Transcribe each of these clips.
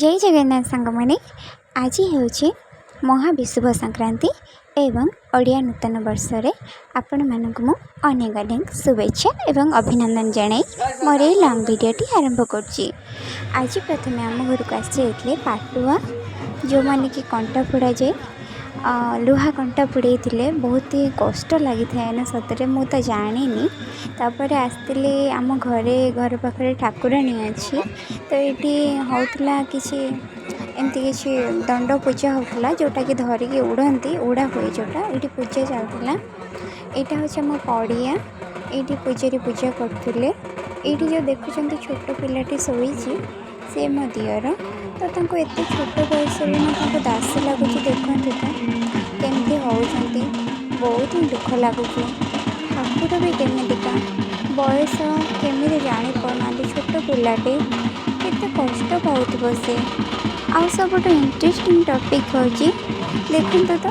ଜୟ ଜଗନ୍ନାଥ ସାଙ୍ଗମାନେ। ଆଜି ହେଉଛି ମହାବିଷୁବ ସଂକ୍ରାନ୍ତି ଏବଂ ଓଡ଼ିଆ ନୂତନ ବର୍ଷରେ ଆପଣମାନଙ୍କୁ ମୁଁ ଅନେକ ଅନେକ ଶୁଭେଚ୍ଛା ଏବଂ ଅଭିନନ୍ଦନ ଜଣାଇ ମୋର ଏଇ ଲଙ୍ଗ୍ ଭିଡ଼ିଓଟି ଆରମ୍ଭ କରୁଛି। ଆଜି ପ୍ରଥମେ ଆମ ଘରକୁ ଆସିଯାଇଥିଲେ ପାଟୁଆ, ଯେଉଁମାନେ କି କଣ୍ଟା ଫୋଡ଼ାଯାଏ, ଲୁହା କଣ୍ଟା ଫୋଡ଼େଇଥିଲେ। ବହୁତ ହି କଷ୍ଟ ଲାଗିଥାଏ ନା ସତରେ, ମୁଁ ତ ଜାଣିନି। ତାପରେ ଆସିଥିଲି ଆମ ଘରେ, ଘର ପାଖରେ ଠାକୁରାଣୀ ଅଛି ତ, ଏଇଠି ହେଉଥିଲା କିଛି ଏମିତି କିଛି ଦଣ୍ଡ ପୂଜା ହେଉଥିଲା, ଯେଉଁଟାକି ଧରିକି ଉଡ଼ନ୍ତି, ଉଡ଼ା ହୁଏ ଯେଉଁଟା, ଏଇଠି ପୂଜା ଚାଲିଥିଲା। ଏଇଟା ହେଉଛି ଆମ ପଡ଼ିଆ, ଏଇଠି ପୂଜାରୀ ପୂଜା କରୁଥିଲେ। ଏଇଠି ଯେଉଁ ଦେଖୁଛନ୍ତି ଛୋଟ ପିଲାଟି ଶୋଇଛି, ସିଏ ମୋ ଦିଅର। ତ ତାଙ୍କୁ ଏତେ ଛୋଟ ବୟସରେ ନା ତାଙ୍କୁ ଦାସୀ ଲାଗୁଛି, ଦେଖନ୍ତୁ ତ କେମିତି ହେଉଛନ୍ତି, ବହୁତ ହିଁ ଦୁଃଖ ଲାଗୁଛି। ଠାକୁର ବି କେମିତିକା ବୟସ କେମିତି ଜାଣିପାରୁନାହାନ୍ତି, ଛୋଟ ପିଲାଟେ କେତେ କଷ୍ଟ ପାଉଥିବ ସେ। ଆଉ ସବୁଠୁ ଇଣ୍ଟରେଷ୍ଟିଂ ଟପିକ୍ ହେଉଛି, ଦେଖନ୍ତୁ ତ,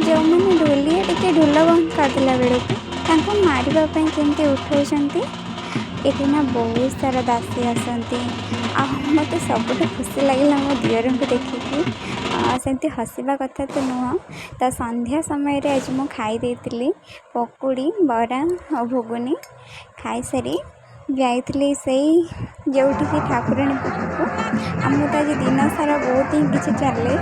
ଯେଉଁମାନେ ଢୋଲିଆ ଟିକେ ଢୋଲ ବନ୍ଦ କରିଦେଲା ବେଳକୁ ତାଙ୍କୁ ମାରିବା ପାଇଁ କେମିତି ଉଠଉଛନ୍ତି। ଏଠି ନା ବହୁତ ସାରା ଦାସୀ ଆସନ୍ତି। ଆଉ ମୋତେ ସବୁଠୁ ଖୁସି ଲାଗିଲା ମୋ ଦିଅରଙ୍କୁ ଦେଖିକି, ସେମିତି ହସିବା କଥା ତ ନୁହଁ। ତ ସନ୍ଧ୍ୟା ସମୟରେ ଆଜି ମୁଁ ଖାଇ ଦେଇଥିଲି ପକୁଡ଼ି, ବରା ଆଉ ଘୁଗୁନି। ଖାଇସାରି ଯାଇଥିଲି ସେଇ ଯେଉଁଠିକି ଠାକୁରାଣୀ ପାଖକୁ। ଆମର ତ ଆଜି ଦିନ ସାରା ବହୁତ ହିଁ କିଛି ଚାଲେ।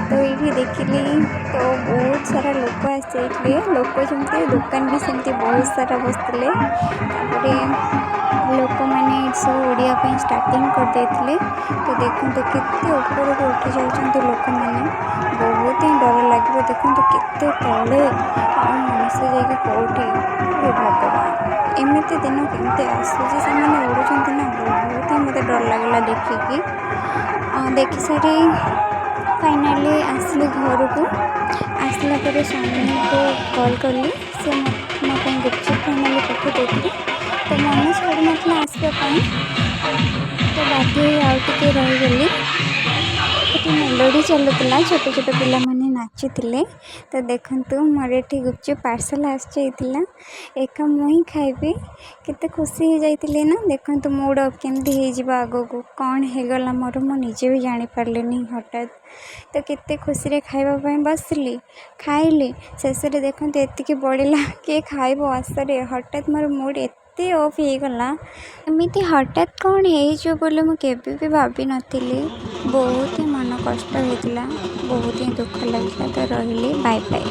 ତ ଏଇଠି ଦେଖିଲି ତ ବହୁତ ସାରା ଲୋକ ଆସିଯାଇଥିଲେ, ଲୋକ ଯେମିତି ଦୋକାନ ବି ସେମିତି ବହୁତ ସାରା ବସିଥିଲେ। ତାପରେ ଲୋକମାନେ ଏଇଠି ସବୁ ଉଡ଼ିବା ପାଇଁ ଷ୍ଟାର୍ଟିଂ କରିଦେଇଥିଲେ। ତ ଦେଖନ୍ତୁ କେତେ ଉପରକୁ ଉଠି ଯାଉଛନ୍ତି ଲୋକମାନେ, ବହୁତ ହିଁ ଡର ଲାଗିବ। ଦେଖନ୍ତୁ କେତେ ତଳେ, ଆଉ ମଣିଷ ଯାଇକି କେଉଁଠି। ହେ ଭଗବାନ, ଏମିତି ଦିନ କେମିତି ଆସୁଛି? ସେମାନେ ଉଡ଼ୁଛନ୍ତି ନା, ବହୁତ ହିଁ ମୋତେ ଡର ଲାଗିଲା ଦେଖିକି। ଦେଖିସାରି ଫାଇନାଲି ଆସିଲି ଘରକୁ। ଆସିଲା ପରେ ସ୍ୱାମୀଙ୍କୁ କଲ୍ କଲି, ସେ ମୋ ପାଇଁ ଗୁପଚୁପ୍ ଫାଇନାଲି ପଠାଇ ଦେଇଥିଲେ। ତ ମନ ଛାଡ଼ୁନଥିଲା ଆସିବା ପାଇଁ, ତ ବାଧ୍ୟ ହେଇ ଆଉ ଟିକେ ରହିଗଲି। ଏଠି ମେଲୋଡ଼ି ଚାଲୁଥିଲା, ଛୋଟ ଛୋଟ ପିଲାମାନେ ନାଚୁଥିଲେ। ତ ଦେଖନ୍ତୁ, ମୋର ଏଠି ଗୁପଚୁପ୍ ପାର୍ସଲ୍ ଆସିଯାଇଥିଲା, ଏକା ମୁଁ ହିଁ ଖାଇବି, କେତେ ଖୁସି ହେଇଯାଇଥିଲି ନା। ଦେଖନ୍ତୁ ମୁଡ଼୍ ଅଫ୍ କେମିତି ହେଇଯିବ ଆଗକୁ, କ'ଣ ହେଇଗଲା ମୋର ମୁଁ ନିଜେ ବି ଜାଣିପାରିଲିନି ହଠାତ୍। ତ କେତେ ଖୁସିରେ ଖାଇବା ପାଇଁ ବସିଲି, ଖାଇଲି, ଶେଷରେ ଦେଖନ୍ତୁ ଏତିକି ବଳିଲା, କିଏ ଖାଇବ ଆଶାରେ। ହଠାତ୍ ମୋର ମୁଡ଼୍ ଏତେ ଅଫ୍ ହେଇଗଲା, ଏମିତି ହଠାତ୍ କ'ଣ ହେଇଯିବ ବୋଲି ମୁଁ କେବେ ବି ଭାବିନଥିଲି। ବହୁତ ହିଁ ମନ କଷ୍ଟ ହେଇଥିଲା, ବହୁତ ହିଁ ଦୁଃଖ ଲାଗିଲା। ତ ରହିଲି, ବାଏ ବାଏ।